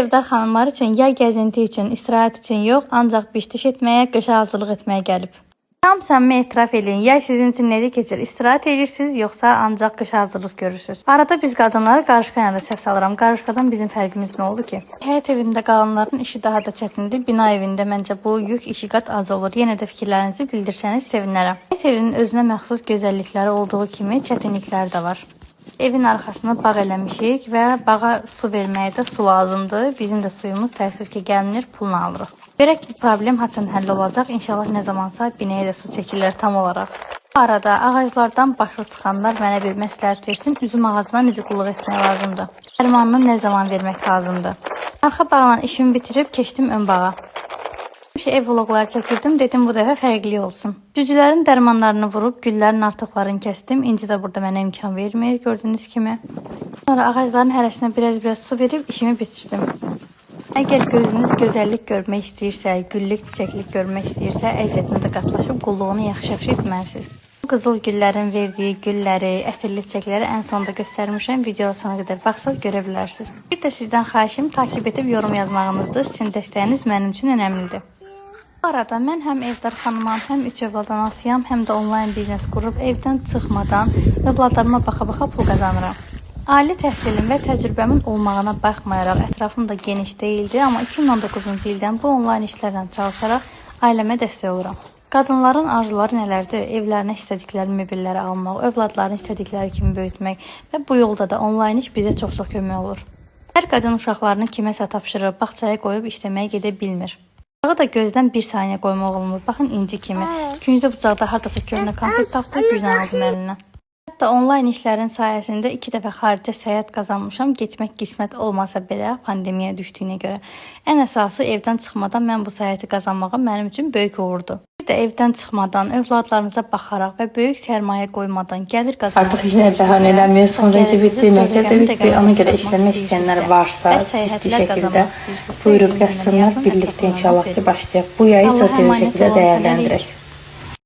Evdar xanımlar üçün yay gəzinti üçün, istirahət üçün yox, ancaq biş-düş etməyə, qışa hazırlıq etməyə gəlib. Tam səmimi etiraf eləyin, yay sizin üçün necə keçir? İstirahət edirsiniz, yoxsa ancaq qışa hazırlıq görürsünüz? Arada biz qadınları qarışqa ilə də səhv salıram. Qarışqadan bizim fərqimiz nə oldu ki? Həyət evində qalanların işi daha da çətindir. Bina evində məncə bu yük iki qat az olur. Yenə də fikirlərinizi bildirsəniz sevinərəm. Həyət evinin özünə məxsus gözəllikləri olduğu kimi çətinlikləri də var. Evin arxasına bağ eləmişik və bağa su verməyə də su lazımdır. Bizim də suyumuz təəssüf ki gəlmir, pulla alırıq. Görək bu problem haçan həll olacaq. İnşallah nə zamansa binəyə də su çəkilər tam olaraq. Bu arada ağaclardan başı çıxanlar mənə bir məsləhət versin. Üzüm ağacına necə qulluq etmək lazımdır? Dərmanını nə zaman vermək lazımdır? Arxa bağla işimi bitirib keçdim ön bağa. Həmişə ev vloqları çəkirdim, dedim bu dəfə fərqli olsun. Cücülərin dərmanlarını vurub güllərin artıqlarını kəsdim. İnci də burada mənə imkan vermir, gördüyünüz kimi. Sonra ağacların hərəsinə biraz-biraz su verib işimi bitirdim. Əgər gözünüz gözəllik görmək istəyirsə, güllük, çiçəklik görmək istəyirsə, əziyyətinə də qatlaşıb qulluğunu yaxşı-yaxşı etməlisiniz. Bu qızıl güllərin verdiyi gülləri, ətirli çiçəkləri ən sonda göstərmişəm. Video sona qədər baxsaz görə bilərsiniz. Bir də sizdən xahişim takip edib yorum yazmağınızdır. Sizin dəstəyiniz mənim üçün önəmlidir. Bu arada mən həm evdar xanımam, həm 3 övlad anasıyam, həm də onlayn biznes qurub evdən çıxmadan övladlarıma baxa-baxa pul qazanıram. Ali təhsilim və təcrübəmin olmağına baxmayaraq ətrafım da geniş deyildi, amma 2019-cu ildən bu onlayn işlərlə çalışaraq ailəmə dəstək oluram. Qadınların arzuları nələrdir? Evlərinə istədikləri mebelləri almaq, övladlarını istədikləri kimi böyütmək və bu yolda da onlayn iş bizə çox-çox kömək olur. Hər qadın uşaqlarını kiməsə tapşırıb, bağçaya qoyub işləməyə gedə bilmir. Uşağı da gözdən bir saniyə qoymaq olmur. Baxın inci kimi. Küncdə bucaqda hardasa köhnə konfet tapdı, güclə aldım əlindən. Hətta onlayn işlərin sayəsində 2 dəfə xaricə səyahət qazanmışam. Getmək qismət olmasa belə pandemiyaya düşdüyünə görə. Ən əsası evdən çıxmadan mən bu səyahəti qazanmağım mənim üçün böyük uğurdur. Siz də evdən çıxmadan, övladlarınıza baxaraq və böyük sərmayə qoymadan gəlir qazanmaq Artıq heç nə bəhanə eləmir. Sonra da bitdi, məktəb də bitdi. Ona görə işləmək istəyənlər varsa, ciddi şəkildə buyurub yazsınlar. Birlikdə inşallah ki başlayaq. Bu yayı çox gözəl şəkildə dəyərləndirək.